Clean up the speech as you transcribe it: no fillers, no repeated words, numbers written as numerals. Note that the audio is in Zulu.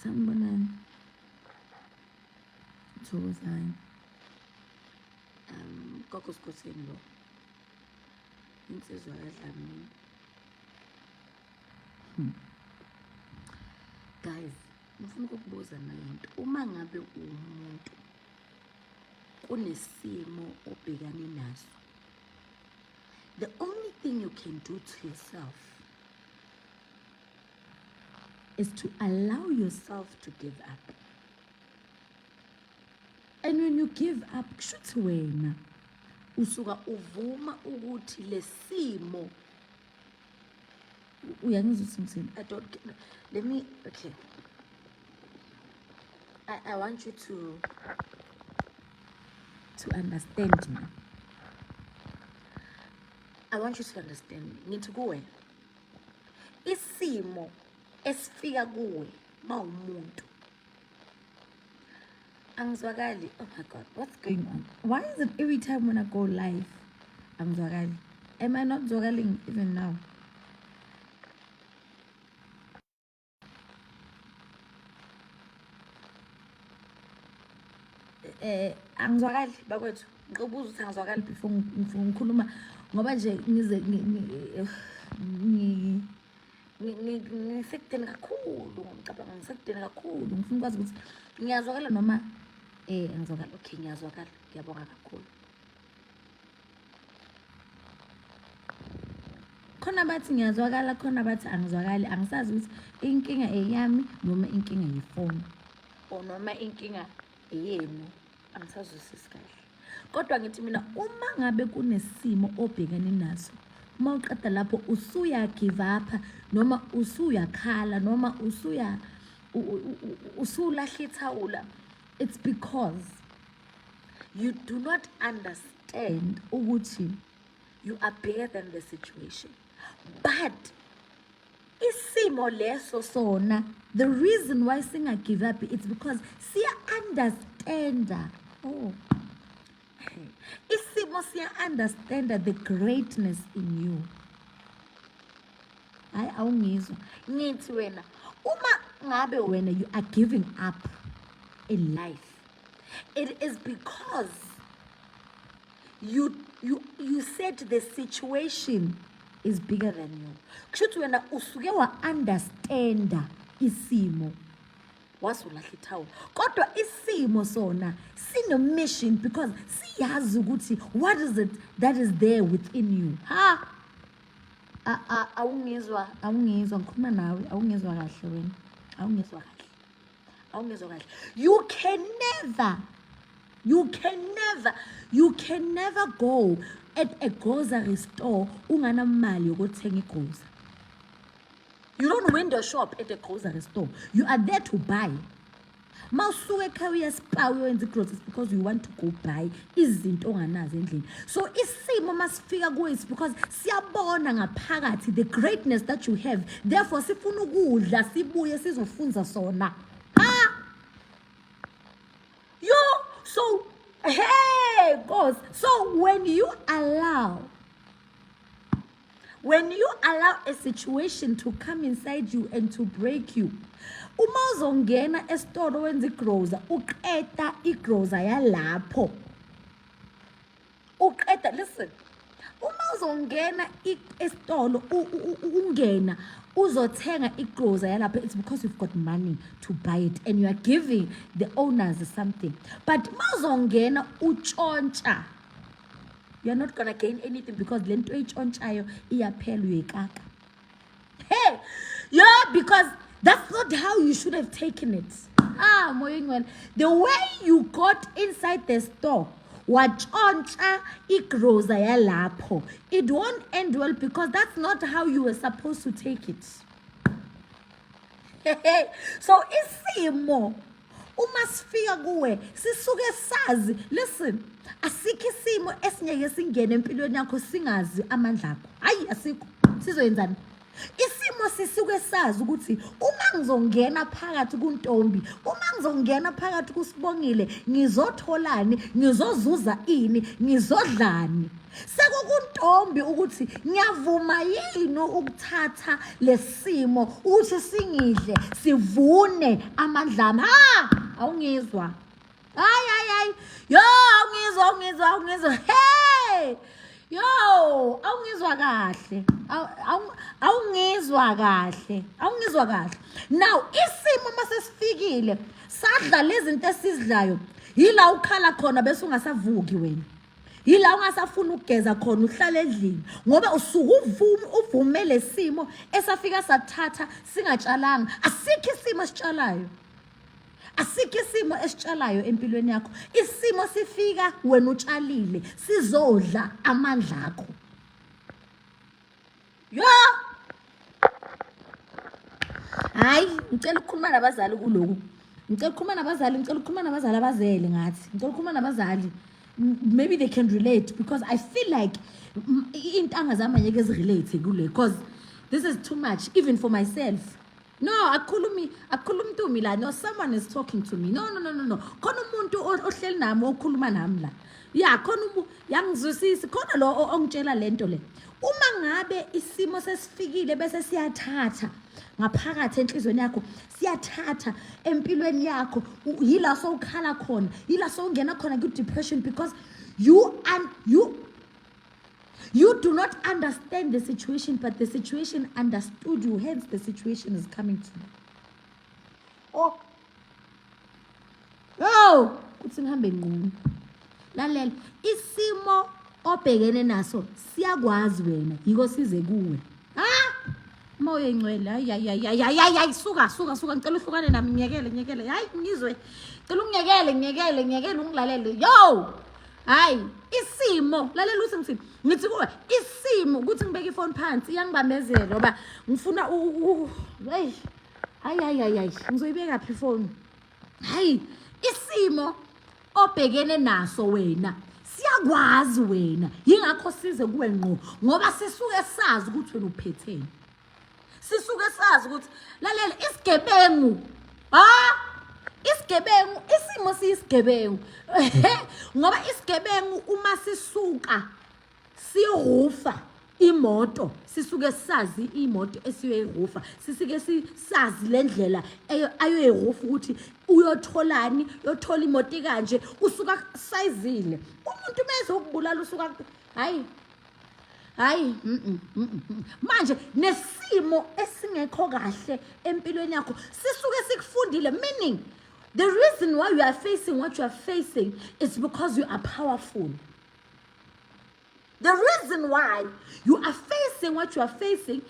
Sanibonani. Thokozani. Gogo Skhotheni lo. Insizwa kaDlamini. Guys, ngifuna ukukubuza nayinto. Uma ngabe uwumuntu kunesimo obhekane naso, the only thing you can do to yourself is to allow yourself to give up. And when you give up, kushuthi wena usuka uvuma ukuthi lesimo uyangizwa ukuthi ngithini. I don't get, let me, okay. I want you to understand me. I want you to understand me. Ngithi kuwe, isimo esifika kuwe mawumuntu angizwakali. Oh my God, what's going on? Why is it every time when I go live angizwakali? Am I not zwakaling even now? Angizwakali bakwethu, ngibuza ukuthi angizwakali before ngikhuluma, ngoba nje ngize ngisekudeni kakhulu, ngicabanga ngisekudeni kakhulu, ngifuna ukwazi ukuthi ngiyazwakala noma angizwakali. Okay, ngiyazwakala, ngiyabonga kakhulu. Khona bathi ngiyazwakala, khona bathi angizwakali. Angisazi ukuthi inkinga eyami noma inkinga yifoni or noma inkinga eyenu, angisazwisisi kahle. Kodwa ngithi mina, uma ngabe kunesimo obhekene naso, uma uqeda lapho usuya give up noma usuyakhala noma usuya usulahla ithawula, it's because you do not understand ukuthi you are bigger than the situation. But isimo leso sona, the reason why singa give up, it's because siya understand. Oh, isimo siya understand the greatness in you. Hayi, awungizwa. Ngithi wena, uma ngabe wena you are giving up in life, it is because you said the situation is bigger than you. Kusho ukuthi wena usuke wa-understanda isimo, wasulahla ithawula. Kodwa isimo sona sino-mission, because siyazi ukuthi what is it that is there within you. Ha, awungizwa, awungizwa, ngikhuluma nawe, awungizwa kahle wena, awungizwa kahle, awungizwa kahle. You can never, you can never, you can never go at a grocery store unganamali yokuthenga igrocery. You don't window shop at a grocery store. You are there to buy. Mawusuka ekhaya uya eSpar uyoyenza igroceries because you want to go buy izinto onganazo endlini. So isimo masifika kuwe, it's because siyabona ngaphakathi the greatness that you have. Therefore sifuna ukudla, sibuye sizofunza sona. Ha! Yo, so hey, God. So when you allow a situation to come inside you and to break you, uma uzongena esitolo wenza igroza, uqeda igroza yalapho, uqeda, listen, uma uzongena esitolo, ungena uzothenga igroza yalapho, it's because you've got money to buy it and you are giving the owners something. But uma uzongena utshontsha, you're not gonna gain anything, because le nto oyitshontshayo iyaphela, uyekaka. Hey, yeah, because that's not how you should have taken it. Ah, moya ingcwele, the way you got inside the store, watshontsha igroza yalapho, it won't end well, because that's not how you were supposed to take it. So isimo uma sifika kuwe sisuke sazi, listen, asikho isimo esingeke singene empilweni yakho singazi amandla akho. Hayi, asikho. Sizoyenzani? Isimo sisuke sazi ukuthi uma ngizongena phakathi kuNtombi, uma ngizongena phakathi kuSibongile, ngizotholani, ngizozuza ini, ngizodlani. Sekukuntombi ukuthi ngiyavuma yini ukuthatha lesimo ukuthi singidle, sivune amandla ami. Ha, awungizwa. Hayi, hayi, hayi, yo, awungizwa, awungizwa, awungizwa. Hey, yo, awungizwa kahle, awungizwa kahle, awungizwa kahle. Now isimo mase sifikile, sadla lezi zinto esizidlayo, yila ukhala khona bese ungasavuki wena, yila ungasafuni ukugeza khona, uhlala endlini ngoba usuke uvume lesimo esafika sathatha singatshalanga. Asikho isimo esitshalayo, asikho isimo esitshalayo empilweni yakho. Isimo sifika wena utshalile, sizodla amandla akho. Yo, hayi, ngicela ukukhuluma nabazali kuloku, ngicela ukukhuluma nabazali, ngicela ukukhuluma nabazali abazele ngathi, ngicela ukukhuluma nabazali. Maybe they can relate, because I feel like iy'ntanga zami angeke zirelate kule, because this is too much even for myself. No, akukhulumi, akukhulumi Ntumi la. No, someone is talking to me. No, no, no, no, no, khona umuntu ohleli nami, okhuluma nami la. Ya, khona yangizwisisi, khona lo ongitshela lento le. Uma ngabe isimo sesifikile bese siyathatha ngaphakathi enhlizweni yakho, siyathatha empilweni yakho, yila sowukhala khona, yila sowungena khona ku-depression, because you and you do not understand the situation, but the situation understood you. Hence the situation is coming to you. Oh, oh, kuthi ngihambe nqunu. Lalela, isimo obhekene naso siyakwazi wena, yiko size kuwe. Ha, Moya Ingcwele, hayi, hayi, hayi, hayi, hayi, hayi, suka, suka, suka, ngicela uhlukane nami, ngiyekele, ngiyekele, hayi, ngizwe, ngicela ungiyekele, ngiyekele, ngiyekele, ungilalele. Yo, hayi, isimo, lalela ukuthi ngithini, ngithi kuwe, isimo, ukuthi ngibeke ifoni phansi, iyangibambezela ngoba ngifuna, hey, hayi, hayi, hayi, hayi, ngizoyibeka phi ifoni? Hayi, isimo obhekene naso wena siyakwazi wena, yingakho size kuwe ngqo, ngoba sisuke sazi ukuthi wena uphetheni. Sisuke sazi ukuthi, lalela, isigebengu, ha, isigebengu, isimo siyisigebengu, ngoba isigebengu uma sisuka sirufa imoto, sisuke sazi imoto esiyoyirufa, sisuke sisazi le ndlela ayoyirufa ukuthi uyotholani, uyothola imoto kanje, usuka sayizile. Umuntu meze ukubulala usuka, hayi, hayi, Manje nesimo esingekho kahle empilweni yakho sisuke sikufundile, meaning the reason why you are facing what you are facing is because you are powerful. The reason why you are facing what you are facing